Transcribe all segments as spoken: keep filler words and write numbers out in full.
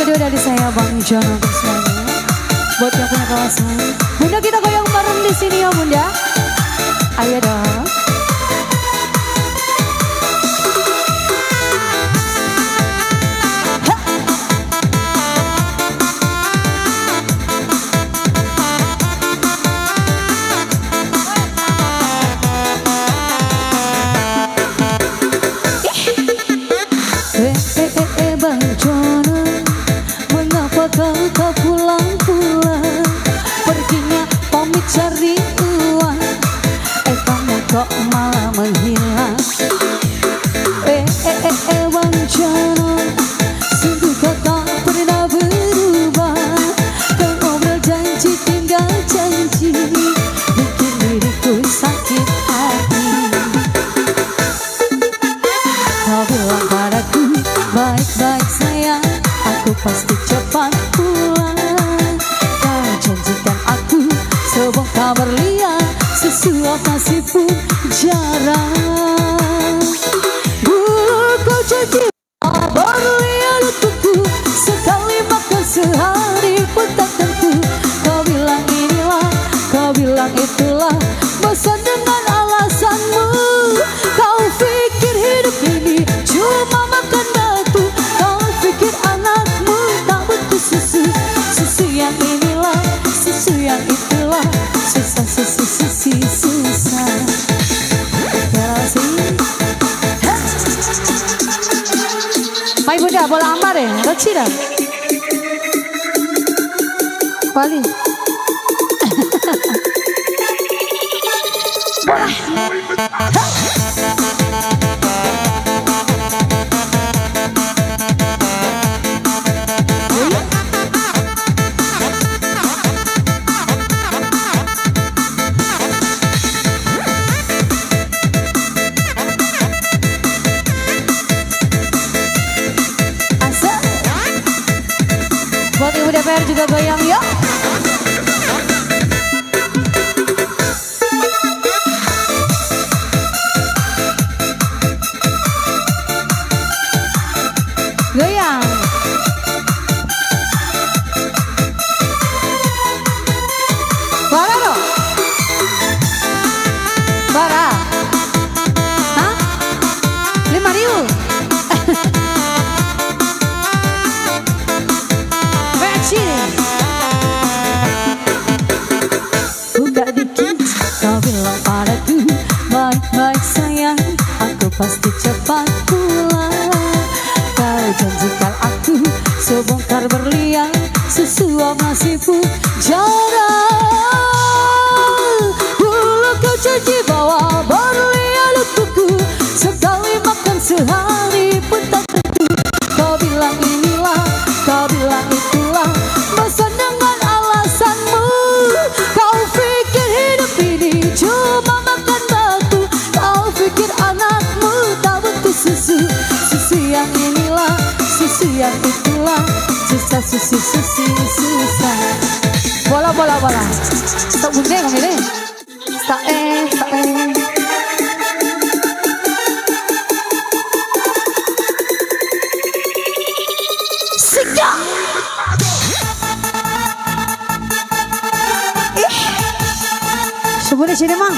Itu dari saya Bang Jono untuk semuanya. Buat yang punya kawasan. Bunda, kita goyang bareng di sini ya, Bunda. Ayo dong. Eh, eh, eh, eh, Bang Jono, mengapa kau tak pulang-pulang? Perginya pamit cari uang, eh, kamu kok malah menghilang? Eh, eh, eh, eh, Bang Jono, sungguh kau tak pernah berubah. Kau ngobrol janji, tinggal janji, bikin diriku sakit hati. Kau bilang padaku, "Baik-baik sayang, aku pasti cepat pulang." Kau janjikan aku sebongkar berlian, sesuap nasi pun jarang. Dulu kau janji berlian untukku, sekali makan sehari pun tak tentu. Kau bilang inilah, kau bilang itulah, bosan dengan alasanmu. Kau pikir hidup ini cuma makan batu. Kau pikir anakmu tak butuh susu. Susu yang inilah, susu yang itulah, susah susu, susu susah. Terima kasih. Hai Bunda, bola ambar ya? Roci dah. Wali. Asik. Buat Ibu D P R juga goyang, yuk. Goyang. Bara ro. Bara. Hah? Lima ribu. Peci. Buka dikit, kau bilang padaku, "Baik-baik sayang, aku pasti cepat pulang." Kau janjikan aku sebongkar berlian, sesuap nasi pun jarang. Dulu kau janji bawa berlian untukku, sekali makan sehari pun tak tentu. Kau bilang inilah, kau bilang itulah, bosan dengan alasanmu. Kau pikir hidup ini cuma makan batu. Kau pikir anakmu tak butuh susu. Susu yang inilah, susu yang itulah, susah susu, susu susah. Bola, bola, bola. Tak bunyi kami deh. Sae, sae. Sika. Ih. Sebut di sini, Mang.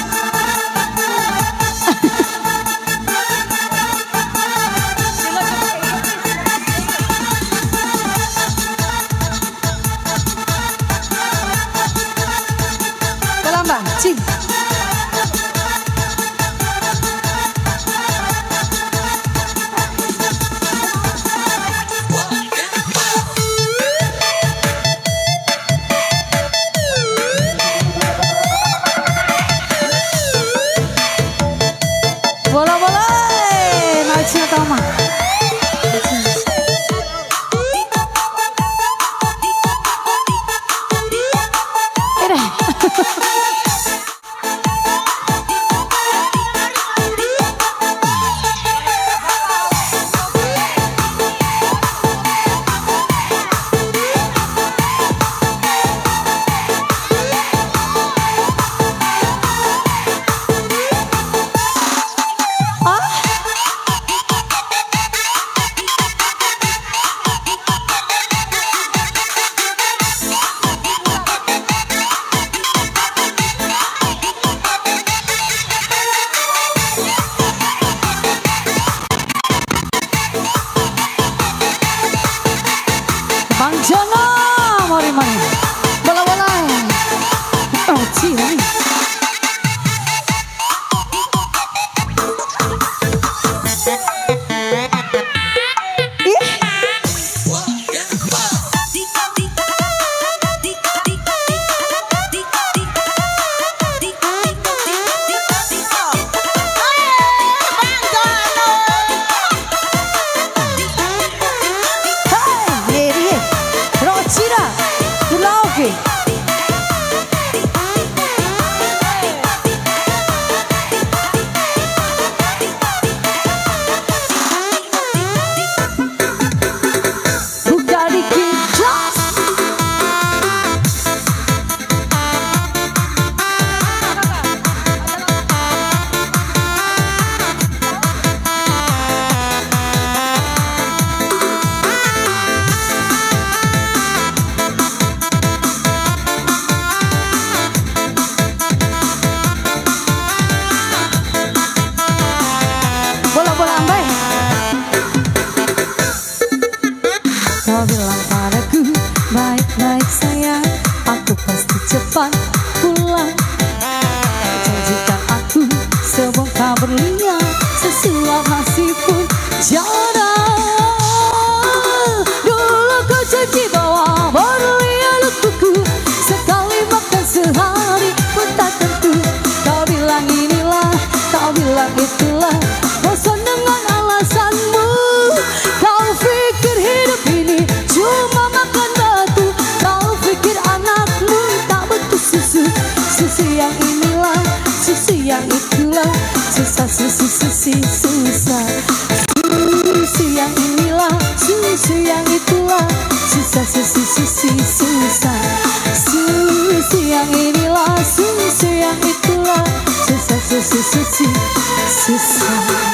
Kalamba, cing. Bola, bola. Oh, cium. Ih. Hai, Mary, Rochira, Tuloge. Buka dikit, jos. Bola, bola, ambai. Kau bilang padaku, "Baik-baik sayang, aku pasti cepat pulang." Janjikan aku sebongkar berlian, sesuap nasib pun jodoh. Dulu kau janji bahwa berlian untukku, sekali makan sehari pun tak tentu. Kau bilang inilah, kau bilang itulah, bosan dengan alasanmu. Kau pikir hidup ini cuma makan batu. Kau pikir anakmu tak butuh susu. Susu yang inilah, susu yang itulah. Susah susu, susu, susah. Susu yang inilah, susu yang itulah. Susah susu, susu, susah. Susu yang inilah, susu yang itulah. Susah susu, susu, susah.